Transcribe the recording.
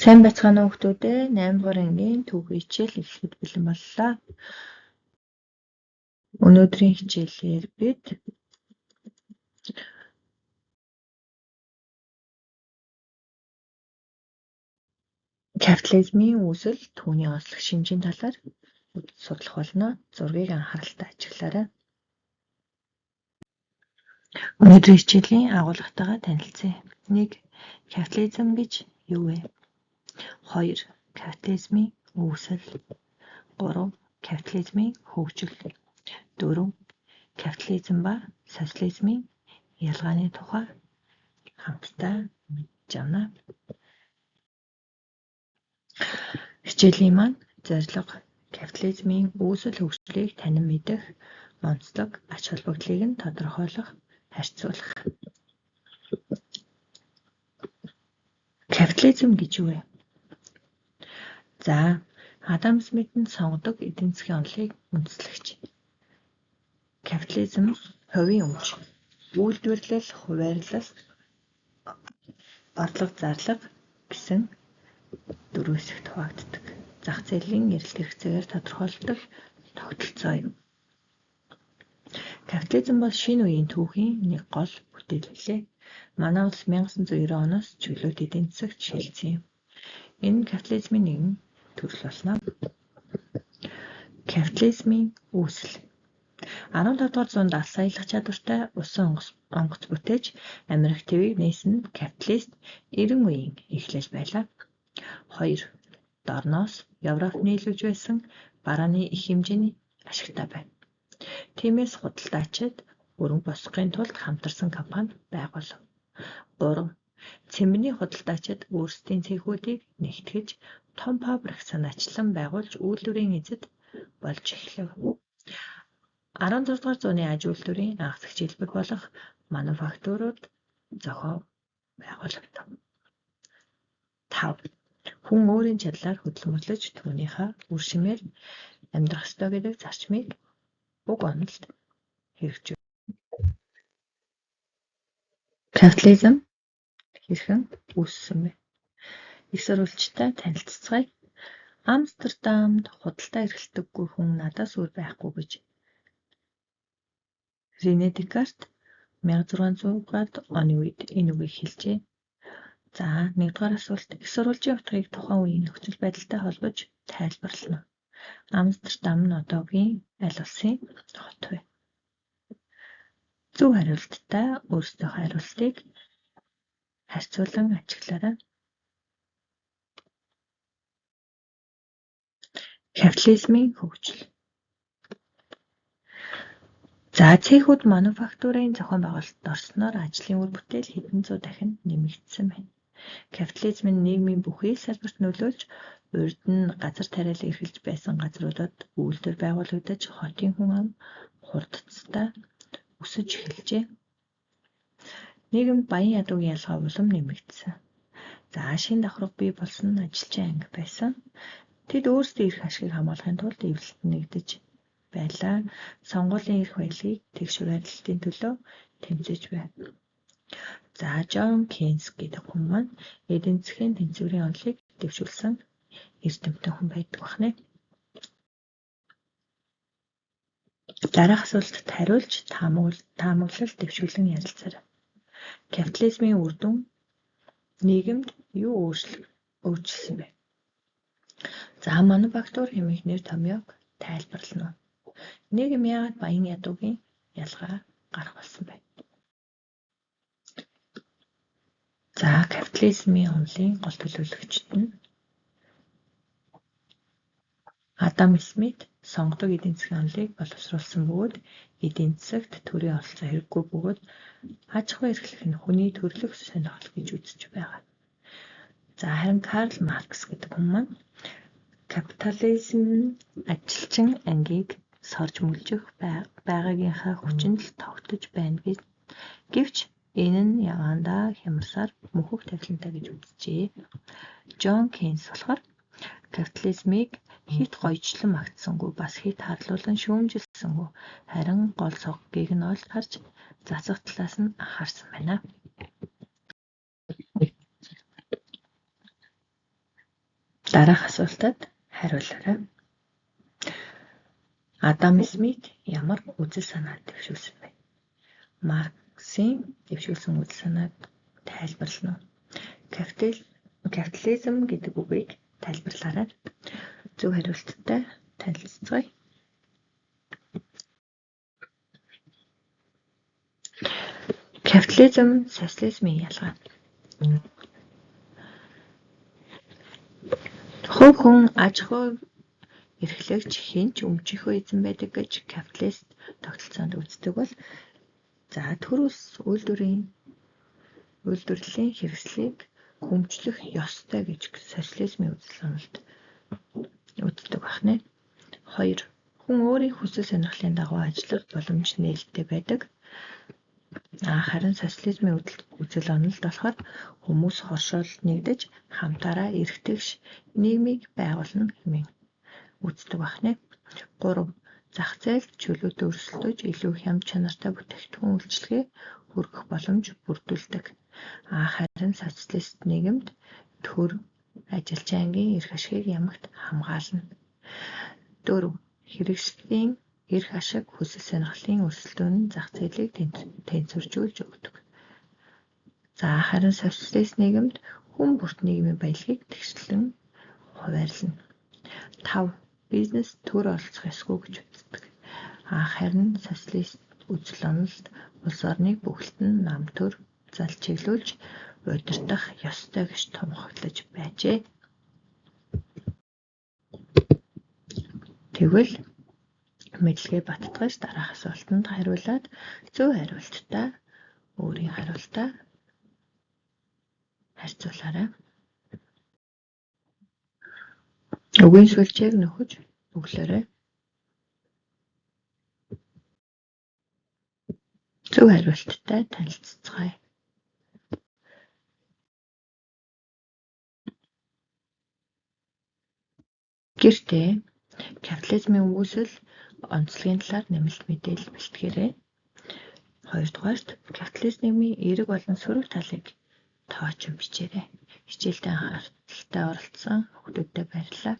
Сайн байцгаана уу хүмүүдээ 8 дугаар ангийн түүхийн хичээл эхлэхэд бэлэн боллоо. Өнөөдрийн хичээлээр бид капитализмын үүсэл, түүний онцлог шинжийн талаар судлах болно. Зургийг анхааралтай ажиглаарай. Өнөөдрийн хичээлийн агуулгатайгаа танилцъя. 1. Капитализм гэж юу вэ? 2. Капитализмын үүсэл. 3. Капитализмын хөгжил. 4. Капитализм ба социализмын ялгааны тухай хамтдаа мэдэж авна. Хичээлийн маань зорилго: капитализмын үүсэл хөгжлийг танин мэдэх, онцлог, ач холбогдлыг нь тодорхойлох, харьцуулах. Капитализм гэж юу вэ? За, Адам Смит нь сонгодог эдийн засгийн онолыг үндэслэгч. Капитализм хувийн өмч, үйлдвэрлэл, хуваарлалт, орлого зарлага гэсэн дөрвөн хэсэгт хуваагддаг. Зах зээлийн эрэлт хэрэгцээгээр тодорхойлдог тогтолцоо юм. Капитализм бол шинэ үеийн түүхийн нэг гол бүтээл билээ. Манай улс 1990 оноос чөлөөт эдийн засагт шилжсэн юм. Энэ нь капитализмын нэгэн төрөл болно. Капитализмын үүсэл. 15 дугаар зуунд алс аялах чадвартай усан онгоц бүтээж Америк тивийг нээсэн нь капиталист 90 үеийн эхлэл байлаа. 2. Дорноос Европ нийлүүлж байсан барааны их хэмжээний ашигтай байв. Тиймээс худалдаачид хөрөнгө босгохын тулд хамтарсан компани байгуулав. 3. Цэмбэний худалдаачид өөрсдийн цехүүдийг нэгтгэж том фабрик санаачлан байгуулж үйлдвэрийн эзэд болж эхлэв. 16 дугаар зууны аж үйлдвэрийн анх зэгчилбэр болох мануфактурууд зохион байгуулагдав. 5. Хүн өөрийн чадлаар хөдөлмөрлөж түүнийхээ үр шимээр амьдрах ёстой гэдэг зарчмыг уг онолд хэрэгжүүл. Капитализм хэрхэн үүссэн бэ? Их сурвалжтай танилцацгаая. Амстердамд худалдаа эрхэлдэггүй хүн надаас өөр байхгүй гэж Рене Декарт 1600-аад оны үед энэ үгийг хэлжээ. За, нэгдүгээр асуулт. Их сурвалжийн утгыг тухайн үеийн нөхцөл байдалтай холбож тайлбарлана уу? Амстердам нь одоогийн аль улсын хот вэ? Зөв хариулттай өөрсдийнхөө хариултыг харьцуулан ажиглаарай. Капитализмын хөгжил. За, цехүүд мануфактурын зохион байгуулалтад орсноор ажлын үр бүтээл хэдэн зуун дахин нэмэгдсэн байна. Капитализм нь нийгмийн бүхий л салбарт нөлөөлж, урд нь газар тариалан эрхэлж байсан газруудад үйлдвэр байгуулагдаж, хотын хүн ам хурдцтай өсөж эхэлжээ. Нийгэмд баян ядуугийн ялгаа улам нэмэгдсэн. За, шинэ давхарга бий болсон нь ажилчин анги байсан. Тэд өөрсдийн эрх ашгийг хамгаалахын тулд эвлэлт нэгдэж байлаа. Сонгуулийн эрх баялагийг тэгш хуваарлалтын төлөө тэмцэж байв. За, Джон Кейнс гэдэг хүн маань эдийн засгийн тэнцвэрийн онолыг дэвшүүлсэн эрдэмтэн хүн байдаг бахнэ. Дараах асуултад хариулж таамаглал дэвшүүлэн ярилцаарай. Капитализмын үр дүн нийгэмд юу өөрчилсөн бэ? За, мануфактур хэмээх нэр томьёог тайлбарлана уу? Нийгэм яагаад баян ядуугийн ялгаа гарах болсон бэ? За, капитализмын онолын гол төлөөлөгчд нь Адам Смит сонгодог эдийн засгийн онолыг боловсруулсан бөгөөд эдийн засагт төрийн оролцоо хэрэггүй бөгөөд аж ахуй эрхлэх нь хүний төрлөх сонирхол гэж үзэж байгаа. За, харин Карл Маркс гэдэг хүн маань капитализм нь ажилчин ангийг сорж мөлжих байгаагийнхаа хүчинд л тогтож байна гэж гэвч энэ нь яваандаа хямарсаар мөнхөх тавилантай гэж үзжээ. Джон Кейнс болохоор капитализмыг хэт гоёжлон магтсангүй бас хэт харлуулан шүүмжилсэнгүй харин гол цоггийг нь олж харж цацах талаас нь анхаарсан байна. Дараах асуултад хариулаарай. Адам Смит ямар үзэл санаа дэвшүүлсэн бэ? Марксийн дэвшүүлсэн үзэл санааг тайлбарлана уу? Капитализм гэдэг үгийг тайлбарлаарай. Зөв хариулттай танилцацгаая. Капитализм, социализмын ялгаа. Хувь хүн аж ахуй эрхлэгч хэн ч өмчийнхөө эзэн байдаг гэж капиталист тогтолцоонд үздэг бол за төр улс үйлдвэрлэлийн хэрэгслийг өмчлөх ёстой гэж социализмын үзэл онолд үздэг байх нэ. 2. Хүн өөрийн хүсэл сонирхлын дагуу ажиллах боломж нээлттэй байдаг. Харин социализмын үзэл онолд болохоор хүмүүс хоршоолд нэгдэж хамтаараа эрх тэгш нийгмийг байгуулна хэмээн үздэг байх нэ. 3. Зах зээлд чөлөөтэй өрсөлдөж илүү хямд чанартай бүтээгдэхүүн үйлчилгээ хүргэх боломж бүрдүүлдэг. Харин социалист нийгэмд төр ажилчаангийн эрх ашигыг ямагт хамгаална. 4. Хэрэгслийн эрх ашиг хүсэл сонирхлын өрсөлдөөн нь зах зээлийг тэнцвэржүүлж өгдөг. За харин социалист нийгэмд хүн бүрт нийгмийн баялагийг тэгшлэн хуваарлана. 5. Бизнес төр оролцох ёсгүй гэж үздэг. Харин социалист үзэл онолд улс орныг бүгд нь нам төр зал чиглүүлж удирдах ёстой гэж тунхаглаж байжээ. Тэгвэл мэдлэгээ баттгаж дараах асуултанд хариулаад зөв хариулттай өөрийн хариултаа харьцуулаарай. Үгийн сүлжээг нөхөж бөглөөрэй. Зөв хариулттай танилцацгаая. Гэртээ капитализмын үүсэл онцлогийн талаар нэмэлт мэдээлэл бэлтгээрэй. Хоёрдугаарт капитализм нийгмийн эерэг болон сөрөг талыг тоочин бичээрэй. Хичээлдээ анхааралтай оролцсон хүмүүстээ баярлалаа.